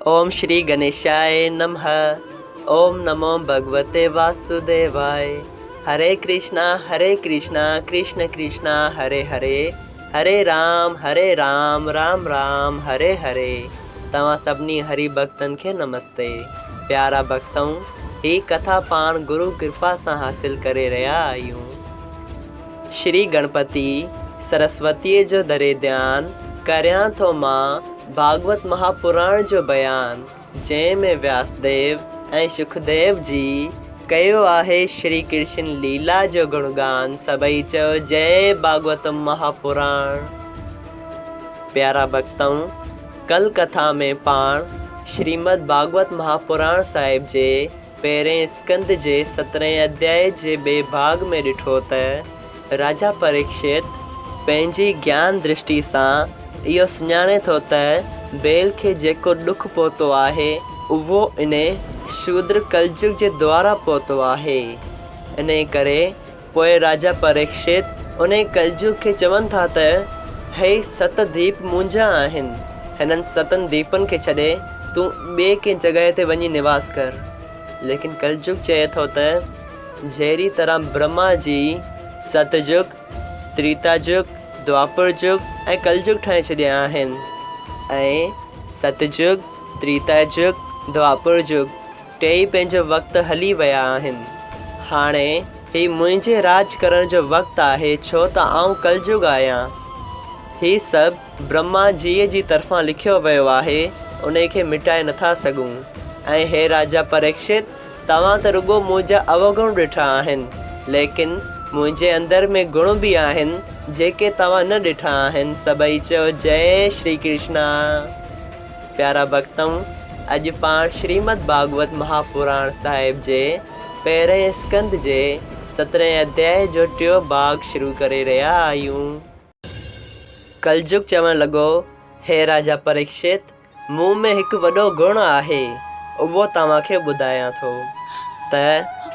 اوم شري گنيشاء نمه اوم نمو ڀڳوتي واسوديواء هري ڪرشنا هري ڪرشنا ڪرشن ڪرشنا هري هري هري رام هري رام رام رام هري هري توهان سڀني هري ڀڳتن کي نمستي پيارا ڀڳتؤ هي ڪٿا پاڻ گرو ڪرپا سان حاصل ڪري رهيا آهيون. شري گڻپتي سرسوتيء جو ڌري ڌيان، ڪريان ٿو مان ڀاڳوت مهاپراڻ جو بيان، جنهن ۾ وياسديو ۽ شڪديو جي ڪيو آهي شري ڪرشن ليلا جو گڻگان، سڀئي چئو جئي ڀاڳوت مهاپراڻ. پيارا ڀڳتؤ! ڪل ڪٿا ۾ پاڻ شريمد ڀاڳوت مهاپراڻ صاحب جي پهرئين اسڪنڌ جي سترهين اڌيائي جي ٻئي ڀاڳ ۾ ڏٺو ته راجا پريڪشت پنهنجي گيان درشٽي سان اهو سڃاڻي ٿو ته بيل کي جيڪو ڏک پهتو آهي اهو انهي شودر ڪلجگ جي دوارا پهتو آهي. انهي ڪري پوء راجا پريڪشت انهي ڪلجگ کي چون ٿا ته هي ست ديپ منهنجا آهن، هنن ستن ديپن کي ڇڏي تون ٻي ڪنهن جڳهه تي وڃي نواس ڪر. ليڪن ڪلجگ چئي ٿو ته جهڙي طرح برهما جي ست جگ، تريتا جگ، دوآپر جگ ۽ ڪلجگ ٺاهي ڇڏيا آهن ۽ ست جگ، تريتا جگ، دوآپر جگ، ٽيئي پنهنجو وقت هلي ويا آهن. هاڻي هي منهنجي راڄ ڪرڻ جو وقت آهي ڇو ته آئون ڪلجگ آهيان. هي سڀ برهما جيء جي طرفان لکيو ويو آهي، انهي کي مٽائي نٿا سگهون. ۽ هي راجا پريڪشت! توهان ته رڳو منهنجا اوگڻ ڏٺا آهن، ليڪن منهنجي اندر ۾ گڻ به آهن، جيڪي توهان نه ڏٺا آهن. سڀئي چئو جئي شري ڪرشنا! پيارا ڀڳتؤ! اڄ پاڻ شريمد ڀاڳوت مهاپراڻ صاحب جي پهرئين اسڪنڌ جي سترهين اڌيائي جو ٽيون ڀاڳ شروع ڪري رهيا آهيون. ڪلجگ چوڻ لڳو، هي راجا پريڪشت! مون ۾ هڪ وڏو گڻ آهي، اهو توهان کي ٻڌايان ٿو ته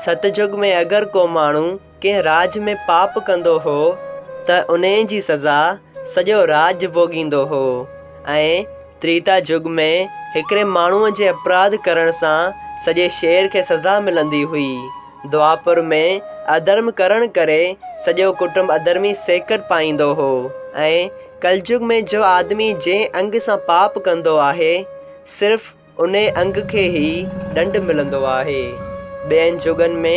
ستجگ ۾ اگر ڪو ماڻهو ڪنهن راڄ ۾ پاپ ڪندو هو ته انهيء جي سزا سڄو راڄ ڀوڳيندو هو ۽ تريتا جگ ۾ هڪڙي ماڻهوء جي اپراڌ ڪرڻ سان سڄي شهر کي سزا ملندي هئي. دوآپر ۾ اڌرم ڪرڻ ڪري سڄو ڪٽنب اڌرمي سيڪٽ پائيندو هو ۽ ڪلجگ ۾ جو آدمي جنهن انگ سان پاپ ڪندو آهي، صرف انهي انگ کي ئي ڏنڊ ملندو آهي. ٻين جڳن ۾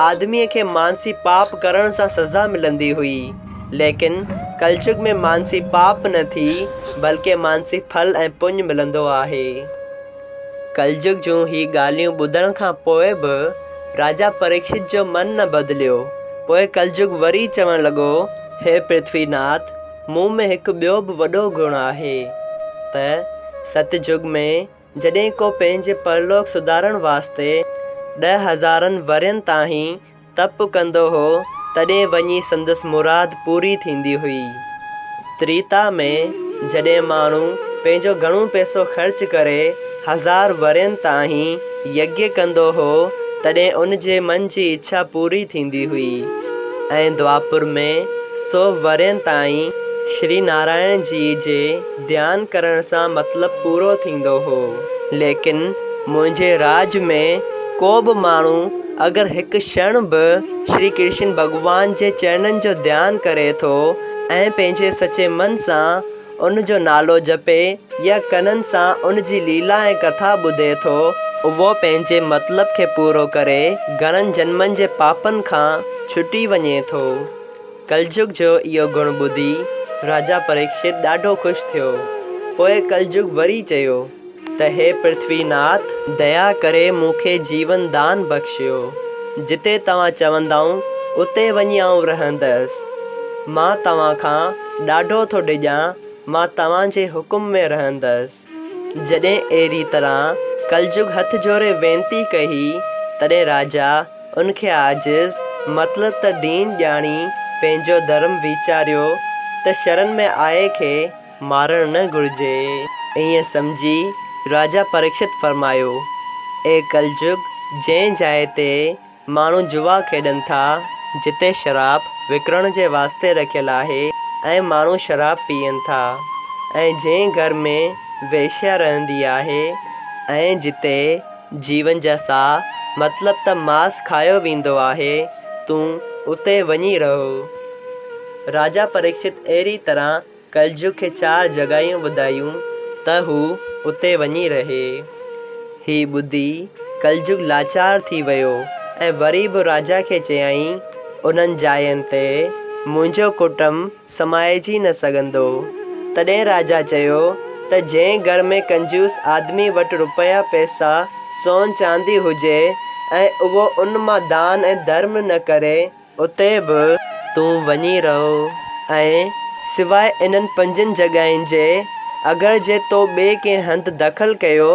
آدميء کي مانسي پاپ ڪرڻ سان سزا ملندي هئي، ليڪن ڪلجگ ۾ مانسي پاپ نه ٿي، بلڪه مانسي ڦل ۽ پڃ ملندو آهي. ڪلجگ جون هي ڳالهيون ٻڌڻ کان پوء به راجا پريڪشت جو من نه بدليو. پوء ڪلجگ وري چوڻ لڳو، هي پرٿوي ناٿ! مون ۾ هڪ ٻيو به وڏو گڻ آهي ته ست جگ ۾ جڏهن ڪو پنهنجي پرلوڪ سڌارڻ واسطي ڏهه هزارن ورهين تائين تپ ڪندو هو تڏهن وڃي سندس مراد پوري ٿيندي هئي. تريتا ۾ جڏهن ماڻهو پنهنجو گهڻو پئسو خرچ ڪري هزار ورهين تائين يگيه ڪندو هو تڏهن ان جي من جي اڇا پوري ٿيندي هئي ۽ دوآپر ۾ سو ورهين تائين شري نارائڻ جي جي ڌيان ڪرڻ سان مطلب پورو ٿيندو هو. ليڪن منهنجي راڄ ۾ ڪو به ماڻهو اگر هڪ ڪشڻ به شري ڪرشن ڀڳوان جي چرنن جو ڌيان ڪري ٿو ۽ پنهنجي سچي من سان ان جو نالو جپي يا ڪنن سان ان جي ليلا ۽ ڪٿا ٻڌي ٿو، اهو پنهنجي مطلب کي پورو ڪري گهڻن جنمن جي پاپن کان ڇٽي وڃي ٿو. ڪلجگ جو اهو گڻ ٻڌي راجا پريڪشت ڏاڍو خوش ٿيو. پوء ڪلجگ وري چيو ته هي پرٿوي ناٿ! ديا ڪري مون کي جيون دان بخشيو. جتي توهان چوندائون اتي وڃي آئون رهندس. مان توهان کان ڏاڍو ٿو ڊڄان، مان توهان جي حڪم ۾ رهندس. جڏهن اهڙي طرح ڪلجگ هٿ جوڙي وينتي ڪئي، تڏهن راجا ان کي عاجز، مطلب ته دين ڄاڻي پنهنجو ڌرم ويچاريو ته شرن ۾ آئي کي مارڻ نه گهرجي. ائين سمجهي راجا پريڪشت فرمايو، اي ڪلجگ! جنهن جاء تي ماڻهو جوا کيڏن ٿا، جتي شراب وڪڻڻ جي واسطي رکيل آهي ۽ ماڻهو شراب پيئن ٿا ۽ جنهن گهر ۾ وئشيا رهندي آهي، ۽ جتي جيون جا ساهه مطلب ته ماس کايو ويندو آهي، تون اتي وڃي رهه. راجا پريڪشت اهڙي طرح ڪلجگ کي چار جڳهيون ٻڌايون ته هو اتي وڃي رهي. هي ٻڌي ڪلجگ لاچار ٿي ويو ۽ وري به راجا کي چيائين، انهن جاين تي منهنجو ڪٽنب سمائجي نه سگهندو. تڏهن راجا چيو ته جنهن گهر ۾ ڪنجوس آدمي وٽ روپيا پئسا، سون چاندي هجي ۽ اهو ان مان دان ۽ ڌرم نه ڪري، اتي به تون وڃي رهه ۽ سواء انهن پنجن جڳهين جي اگر جي تو ٻئي ڪنهن هنڌ دخل ڪيو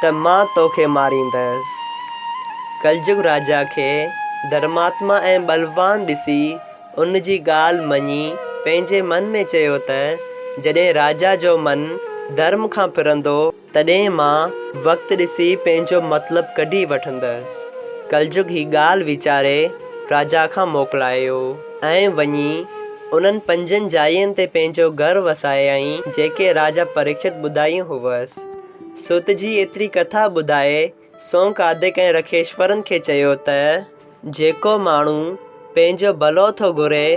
ته مان توکي ماريندس. ڪلجگ راجا کي ڌرماتما ۽ ٻلوان ڏسي ان جي ڳالهه مڃي پنهنجي من ۾ چيو ته جڏهن راجا جو من ڌرم کان ڦرندو تڏهن مان وقت ڏسي پنهنجو مطلب ڪڍي وٺندس. ڪلجگ هي ڳالهه ويچاري راجا کان موڪلايو ۽ وڃي انهن پنجن جاين تي پنهنجو گهر وسايائين جيڪي راجا پريکشت ٻڌايون هئس. سوت جي ايتري ڪٿا ٻڌائي سونڪادڪ ۽ رکيشورن کي چيو ته جيڪو ماڻهو پنهنجو ڀلو ٿو گهري،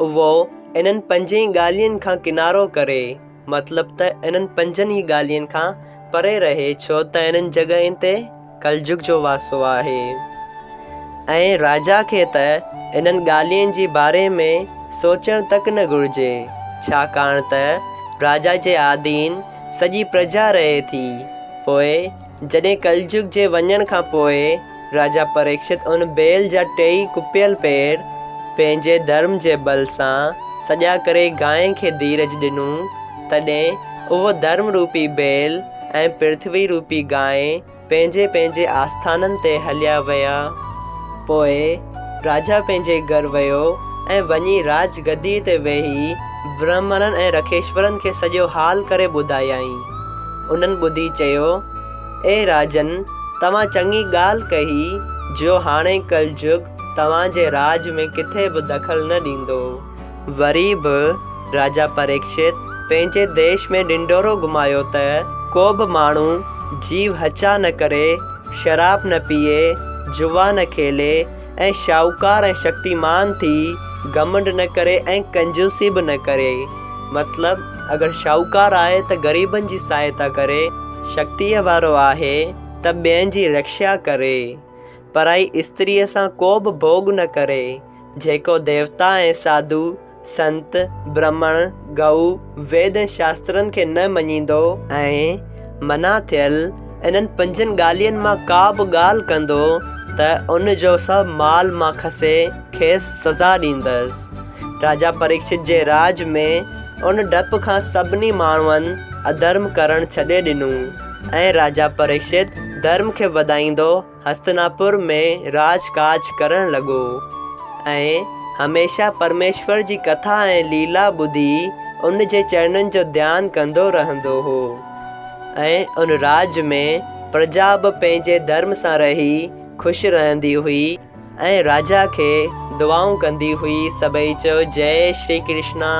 اهو انهن پنجين ڳالهين کان ڪنارو ڪري، مطلب ته انهن پنجن ئي ڳالهين کان پري رهي، ڇو ته انهن جڳهين تي ڪلجگ جو واسو آهي ۽ راجا کي ته انهن ڳالهين جي باري ۾ سوچڻ تڪ نه گهرجي، ڇاڪاڻ ته راجا جي آڌين سڄي پرجا رهي ٿي. پوء جڏهن ڪلجگ جي وڃڻ کان پوء راجا پريکشت ان بيل جا ٽيئي ڪپيل پير پنهنجي ڌرم جي ٻل سان سڄا ڪري گانء کي ڌيرج ڏنو، تڏهن اهو ڌرم روپي بيل ۽ پرٿوي روپي گانء پنهنجي پنهنجي آسٿانن تي هليا ويا. پوء راجا پنهنجي گهر ويو ۽ وڃي راج گديء تي ويهي برهمڻن ۽ رکيشورن کي سڄو حال ڪري ٻڌايائين. انهن ٻڌي چيو، اي راجن! توهان چڱي ڳالهه ڪئي، جو هاڻي ڪلجگ توهان جي راڄ ۾ ڪٿي به دخل نه ڏيندو. وري به راجا پريکشت پنهنجي ديش ۾ ڍنڍورو گهمايو ته ڪو به ماڻهو جيو هچا نه ڪري، شراب نه پيئي، جوا نه کيلي ۽ شاهوڪار ۽ شڪتيمان ٿي گهمنڊ نه ڪري ۽ ڪنجوسي به نه ڪري. مطلب اگر شاهوڪار آهي ته غريبن جي سهائتا ڪري، شڪتيء وارو آهي ته ٻين جي رڪشا ڪري، پرائي استريء سان ڪو به ڀوڳ نه ڪري، جيڪو ديوتا ۽ ساڌو، سنت، برهمڻ، گئو، ويد ۽ شاسترن کي نه مڃيندو ۽ منع ٿيل انهن پنجن ڳالهين مان ڪا به ڳالهه ڪندو ته ان جو سڀ مال مان کسي کيس سزا ڏيندس. راجا پريکشت جي راڄ ۾ ان ڊپ کان سڀني ماڻهن اڌرم ڪرڻ ڇڏي ڏنو ۽ راجا پريکشت ڌرم کي وڌائيندو هستناپور ۾ راڄ ڪاڄ ڪرڻ لڳو ۽ هميشه پرميشور جي ڪٿا ۽ ليلا ٻڌي ان جي چرنن جو ڌيان ڪندو رهندو هو ۽ ان راڄ ۾ پرجا به پنهنجي ڌرم سان رهي خوش رهندي هئي. ۽ راجا کي دعائون ڪندي هئي سڀئي چيو جئي شري ڪرشنا.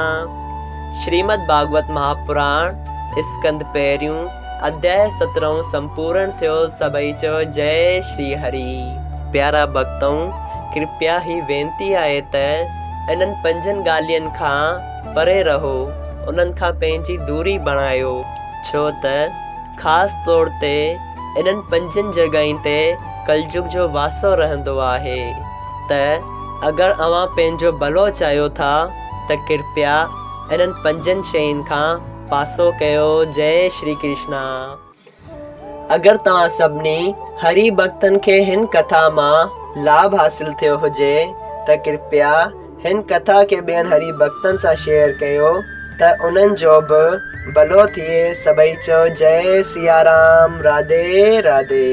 شريمد ڀاڳوت مهاپراڻ اسڪنڌ پهريون اڌياء سترهون سمپورڻ ٿيو سڀئي چيو جئي شري هري. پيارا ڀڳتؤ ڪرپيا هي وينتي آهي ته انهن پنجن ڳالهين کان پري رهو انهن کان پنهنجي دوري بڻايو ڇو ته خاص طور تي انهن پنجن جڳهين تي ڪلجگ جو واسو رهندو آهي ته اگر اوهان پنهنجو ڀلو چاهيو ٿا ته ڪرپيا انهن پنجن شين کان پاسو ڪيو جئي شري ڪرشنا. اگر توهان سڀني هري ڀڳتن کي هن ڪٿا مان لاڀ حاصل ٿيو هجي ته ڪرپيا هن ڪٿا کي ٻين هري ڀڳتن سان شيئر ڪيو ته انهن جو به ڀلو ٿئي سڀئي چئو جئي سيارام راڌي راڌي.